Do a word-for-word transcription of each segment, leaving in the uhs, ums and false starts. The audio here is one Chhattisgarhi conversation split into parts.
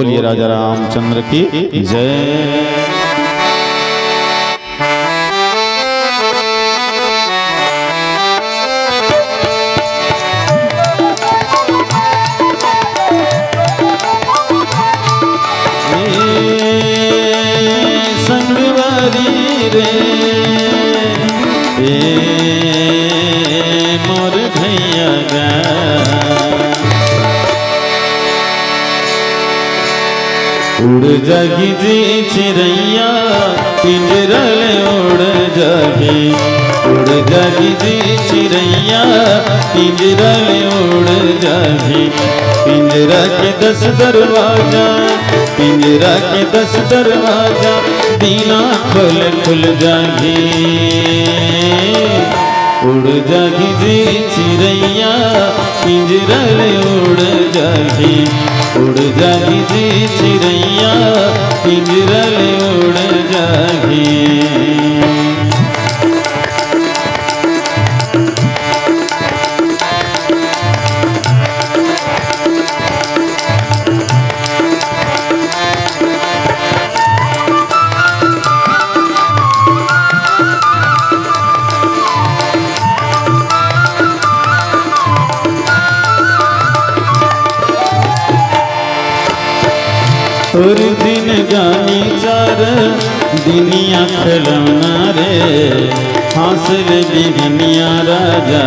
बोलिए राजा रामचंद्र की जय। ए संगवारी रे, ए मोर भैया गा। उड़ जाही जी चिरैया, पिंजरा ले उड़ जाही। उड़ जाही जी चिरैया, पिंजरा ले उड़ जाही। पिंजरा के दस दरवाजा, पिंजरा के दस दरवाजा, बिना खोले खुल जाही। उड़ जाही जी चिरैया, पिंजरा ले उड़ जाही। उड़ जाही जी चिरैया, पिंजरा ले उड़ जाही। तोर जिनगानी चार दिनिया खिलौना रे, हाँस ले बिहनिया राजा,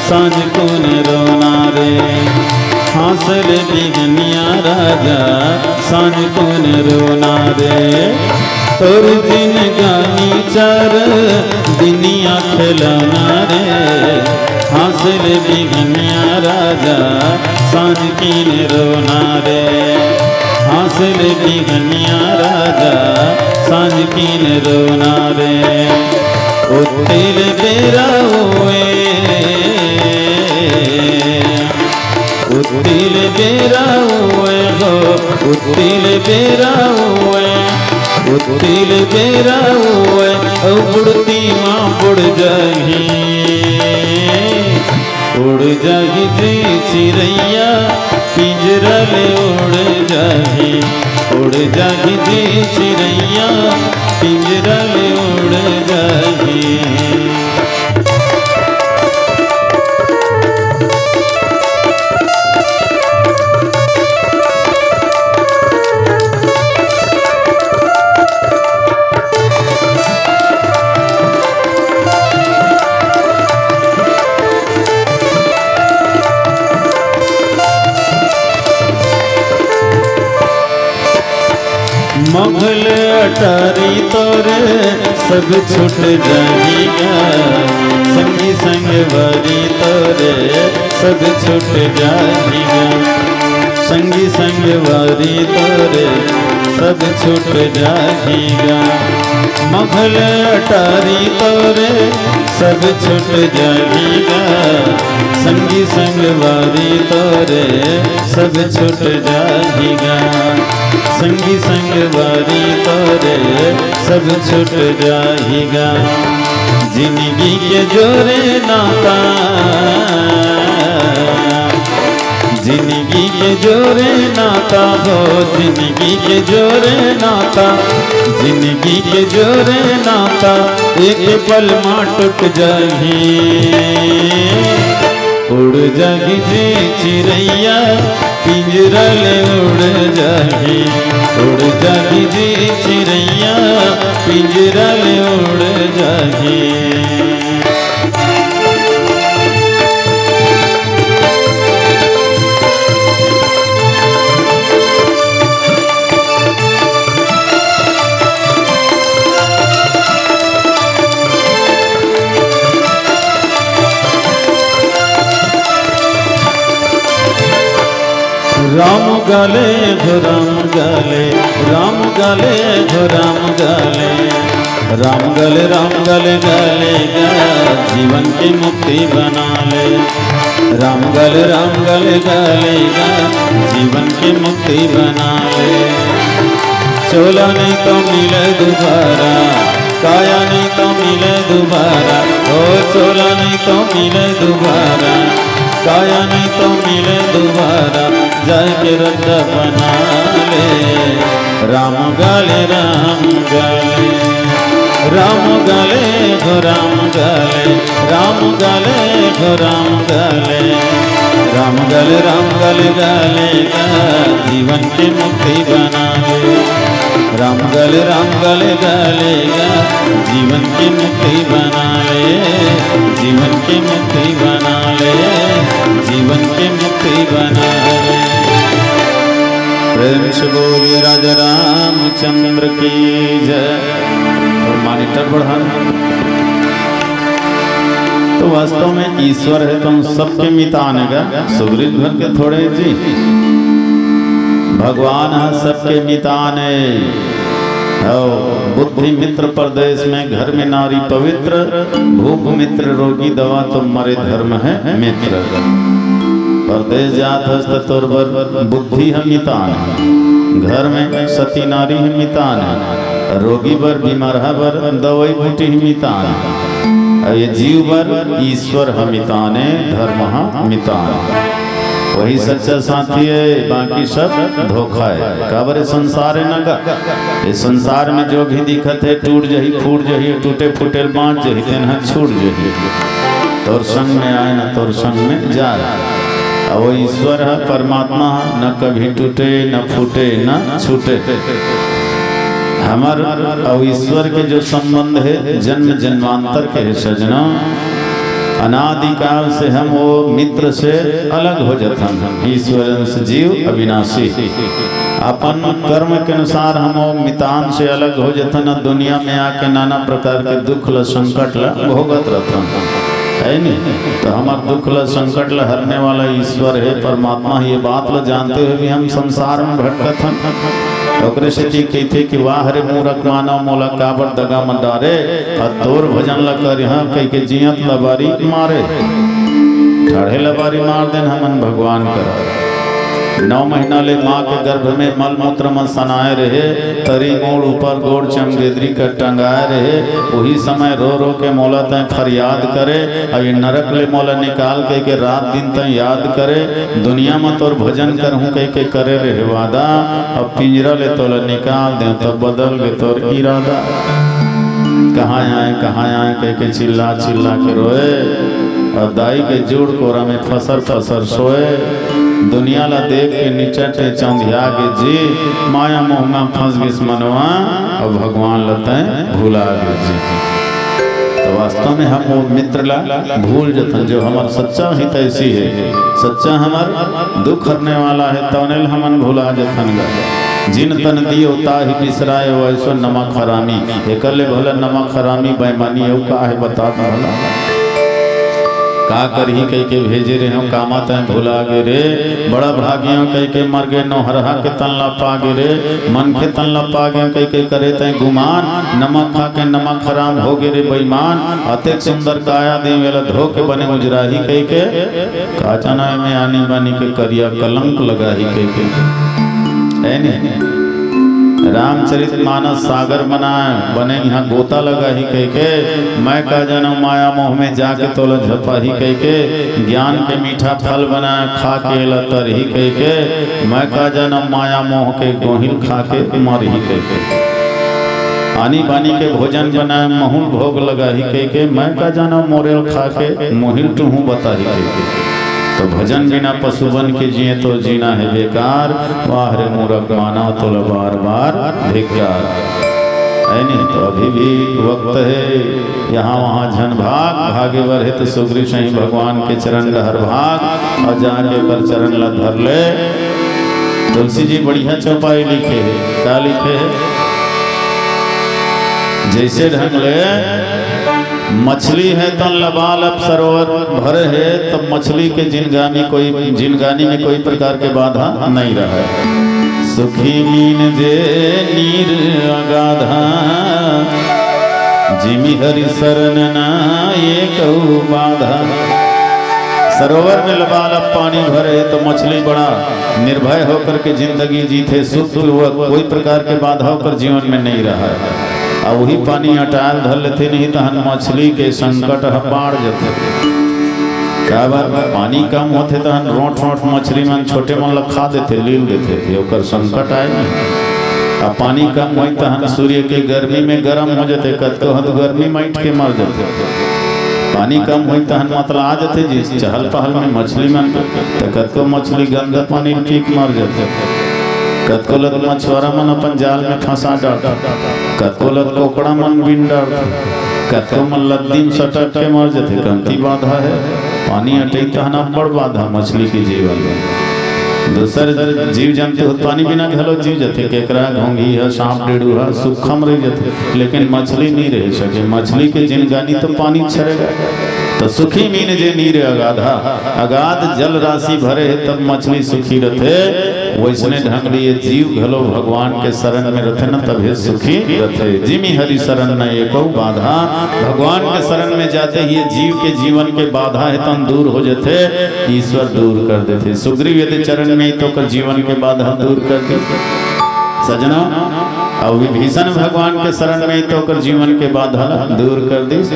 सांझ कोन रोना रे। हाँस ले बिहनिया राजा, सांझ कोन रोना रे। तोर जिनगानी चार दिनिया खिलौना रे, हाँस ले बिहनिया राजा, सांझ किन रोना रे। हाँस ले बिहनिया राजा, सांझ किन रोना रे। उत्ती ले बेरा होए, उत्ती ले बेरा होए हो, उत्ती ले बेरा होए, उत्ती ले बेरा होए, अउ बुड़ती माँ बुड़ जाही। उड़ जाही जी चिरैया, पिंजरा ले उड़ जाही। उड़ जाही जी चिरैया, पिंजरा ले उड़ जाही। मफल अटारी तोर सब छूट जाही गा, संगी संगवारी तोर सब छूट जाही गा, संगी संगवारी तोर सब छूट जाही गा। मफल अटारी तोर सब छूट जाही गा, संगी संगवारी तोर सब छूट जाही गा, संगी संगवारी तोर सब छूट जाही गा। जिनगी के जोरे नाता, जिनगी के जोरे नाता हो, जिनगी के जोरे नाता, जिनगी के जोरे नाता, एक पल मा टूट जाही। उड़ जाही जी चिरैया, पिंजरा ले उड़ जाही। उड़ जाही जी चिरैया, पिंजरा ले उड़ जाही। राम गा ले हो, राम गा ले, राम गा ले हो, राम गा ले। राम गा ले, राम गा ले, गा ले गा, जीवन के मुक्ति बना ले। राम गा ले, राम गा ले, गा ले गा, जीवन के मुक्ति बना ले। चोला नहीं तो मिले दोबारा, काया नहीं तो मिले दोबारा। ओ चोला नहीं तो मिले दोबारा, काया नहीं तो मिले दोबारा। जाके रद्दा बना ले। राम गले, राम गले, राम गले गो, राम गले, राम गले गो, राम गले। राम गले, राम गले, गले गा, जीवन के मुक्ति बना ले। राम गले, राम गले, गले गा, जीवन के मुक्ति बना ले, जीवन के मुक्ति बना ले, जीवन के मुक्ति बना ले। प्रेम से बोलिए राजा रामचंद्र की जय। और मानिटर बढ़ान। तो वास्तव में ईश्वर हे तो हम सबके मितान हे गा, सुग्रीव घर के थोड़े जी। भगवान हे सबके मितान हे। हौ, बुद्धि मित्र परदेस में, घर में नारी पवित्र, भूप मित्र रोगी दवा, तो मरे धर्म हे मित्र। परदेस जात हस त तोर बर बुद्धि हे मितान हे, घर में सती नारी हे मितान हे, रोगी बर, बीमारहा बर दवई बूटी हे मितान हे, अउ ये जीव बर ईश्वर हे मितान हे, धर्म हे मितान हे। वही सच्चा साथी हे, बाकी सब धोखा हे। काबर ये संसार हे ना गा, ये संसार में जो भी दिखत हे, टूट जही, फूट जही, टूटे फूटे ल बाँच जही, तेन ह छूट जही। तोर संग में आए ना तोर संग में जाए। अउ वो ईश्वर हे, परमात्मा हे, न कभी टूटे, न फूटे, न छूटे। हमर अउ ईश्वर के जो संबंध हे, जन्म जन्मांतर के हे सजना। अनादिकाल से हम वो मित्र से अलग हो जथन। ईश्वरंश जीव अविनाशी। अपन कर्म के अनुसार हम वो मितान से अलग हो जथन, दुनिया में आके नाना प्रकार के दुख ल, संकट ल भोगत रथन, हे नी? तो हमर दुख ल, संकट ल हरने वाला ईश्वर हे, परमात्मा हे, ये बात ल जानते हुए भी हम संसार में भटकत हन। ओकरे सेती कहिथे कि "वाह रे मूरख मानव, मोला काबर दगा म डारे, अउ तोर भजन ल करिहंव," कहिके जियत ल बारी मारे। ठाढ़े ल बारी मार देन हमन भगवान करा। नौ महीना ले माँ के गर्भ में मलमूत्र म सनाए रहे, तरी गोड़ ऊपर गोड़ चमगेदरी कर टंगाए रहे। उही समय रो रो के मोला तैं फरियाद करे, अउ ये नरक ले मोला निकाल कहिके रात दिन तैं याद करे। दुनिया म तोर भजन करहूँ कहिके करे रहे वादा, अब पिंजरा ले तोला निकाल देंव, तब बदल गे तोर इरादा। कहाँ आए, कहाँ आए कहिके चिल्ला चिल्ला के रोए, अउ दाई के जूड़ कोरा में फसर फसर सोए। दुनिया ला देख के निचट ले चौंधिया गे जी, माया मोह में फंस गिस मनवा, अउ भगवान ला तैं भुला गे जी। तो वास्तव में हम वो मित्र ला भूल जथन, जो हमर सच्चा हितैषी हे, सच्चा हमर दुख हरने वाला हे, तौने ल हमन भुला जथन गा। "जिन तन दियो ताहि बिसराए, वैसो नमक हरामी।" एकर ले भला नमक हरामी, बेईमानी अउ का हे, बता तो भला। का करही कहिके भेजे रेहेंव, कामा तैं भुला गे रे। बड़ा भागिया कहिके मर गे, नोहरहा के तन ला पा गे रे। मनखे तन ला पा गे कहिके करे तैं गुमान। नमक खा के नमक हराम हो गे रे बेईमान। अतेक सुंदर काया देंव, एला धो के बने उजराही कहिके। का जाना एमे आनी बानी के करिया कलंक लगाही कहिके। हे नी? रामचरित मानस सागर बनाए, बने इहाँ गोता लगाही कहिके। मैं का जानव माया मोह में जाके तोला झपाही कहिके। ज्ञान के मीठा फल बनाए, खा के एला तरही कहिके। मैं का जानव माया मोह के गोहिल खा के मरही कहिके। आनी बानी के भोजन बनाए, महुल भोग लगाही कहिके। मैं का जानव मोरेल खा के मोहिल टूहू बताही कहिके। तो भजन बिना पशु बन के जिए तो जीना हे बेकार। वाह रे मूरख मानव तोला बार बार धिक्कार। हे नी? तो अभी भी वक्त हे, यहाँ वहाँ झन भाग, भागे बर हे तो सुग्रीव सही भगवान के चरण डहर भाग, अउ जाके ओकर चरण ला धर ले। तुलसी जी बढ़िया चौपाई लिखे हे, का लिखे हे? जैसे ढंग ले मछली हे त लबालब सरोवर भरे हे, त मछली के जिनगानी कोई, जिनगानी में कोई प्रकार के बाधा नहीं रहे। सुखी मीन जे नीर अगाधा, जिमि हरि सरन न एकउ बाधा। सरोवर में लबालब पानी भरे हे त मछली बड़ा निर्भय होकर के जिंदगी जीथे, सुखपूर्वक, कोई प्रकार के बाधा ओकर जीवन में नहीं रहे। अउ उही पानी अटायल धर लेथे, नहीं तहन मछली के संकट ह बाढ़ जथे। काबर? पानी कम होथे तहन रोंठ रोंठ मछली मन छोटे मन ल खा देथे, लील देथे, ये ओकर संकट आय ना। अब पानी कम होई तहन सूर्य के गर्मी में गरम हो जथे, कतको हद गर्मी में अइंठ के मर जथे। पानी कम होई तहन मतला आ जथे जी चहल पहल में मछली मन, त कतको मछली गंदा पानी पी के मर जथे। कतको ल त मछुआरा मन अपन जाल में फंसा डारथे, कतको ल त कोकड़ा मन बीन डारथे, कतको मन लद्दी में सटक के मर जथे। कमती बाधा हे, पानी अटई तहन अब्बड़ बाधा मछली के जीवन में। दूसर जीव जंतु ह पानी बिना घलो जीव जथे, केकरा, घोंघी ह, सांप, डेड़ू ह, सूखम रह जथे, लेकिन मछली नी रह सके। मछली के जिनगानी तो पानी छरेगा। तो सुखी मीन जे नीर अगाधा, अगाध जल राशि भरे हे तब मछली सुखी रथे। वैसने ढंग ले ये जीव घलो भगवान के शरण में रथे न, तभे सुखी रथे। जिमि हरि शरण न एको बाधा, भगवान के शरण में जाते ही ये जीव के जीवन के बाधा हे तन दूर हो जथे, ईश्वर दूर कर देथे। सुग्रीव यदि चरण में तो ओकर जीवन के बाधा दूर कर दे। सजना, अब विभीषण भगवान के शरण में तो ओकर जीवन के बाधा ला दूर कर दिस।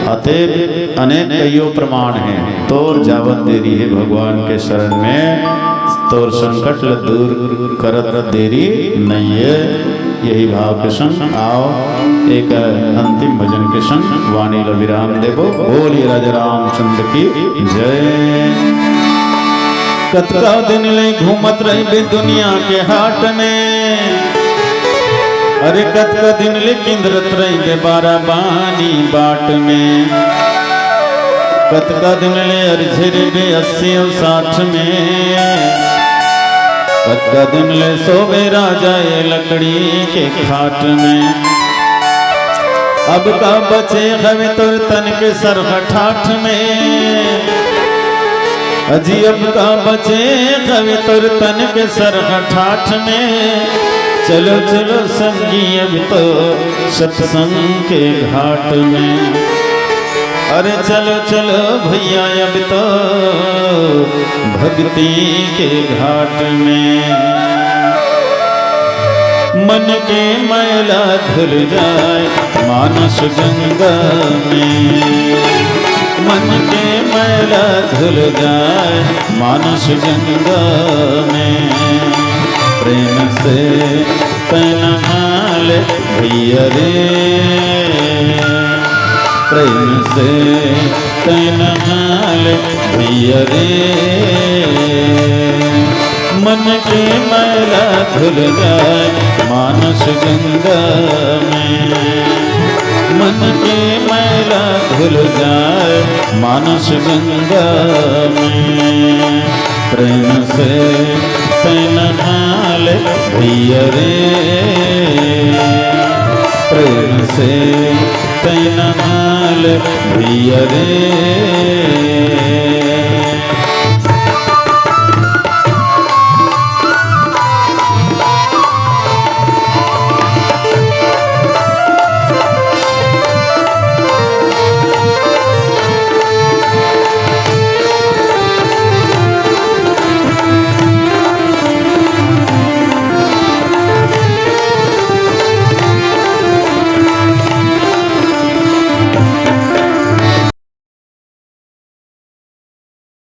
अतएव अनेक कइयो प्रमाण हे, तोर जावत देरी हे भगवान के शरण में, तोर संकट ल दूर करत देरी नइये। यही भाव के संग आओ एक अंतिम भजन के संग वाणी ल विराम देबो। बोलिए राजा रामचंद्र की जय। कतका दिन ले घूमत रहिबे दुनिया के हाट में, अरे कतका दिन ले किंदरत रहिबे बारा बानी बाट में, कतका दिन ले अरझे रहिबे अस्सी अउ साठ में, कतका दिन ले सोबे राजा ये लकड़ी के खाट में। अब का बचे हवे तोर तन के सरहा ठाठ में, अजी अब का बचे हवे तोर तन के सरहा ठाठ में। चलो चलो संगी अब तो सत्संग के घाट में, अरे चलो चलो भैया अब तो भक्ति के घाट में। मन के मैला धुल जाए मानस गंगा में, मन के मैला धुल जाए मानस गंगा में। प्रेम से तै नहा ले भैया रे, प्रेम से तै नहा ले भैया रे। मन के मैला धुल जाए मानस गंगा में, मन के मैला धुल जाए मानस गंगा में। प्रेम से तै नहा ले भैया रे, प्रेम से तै नहा ले भैया रे।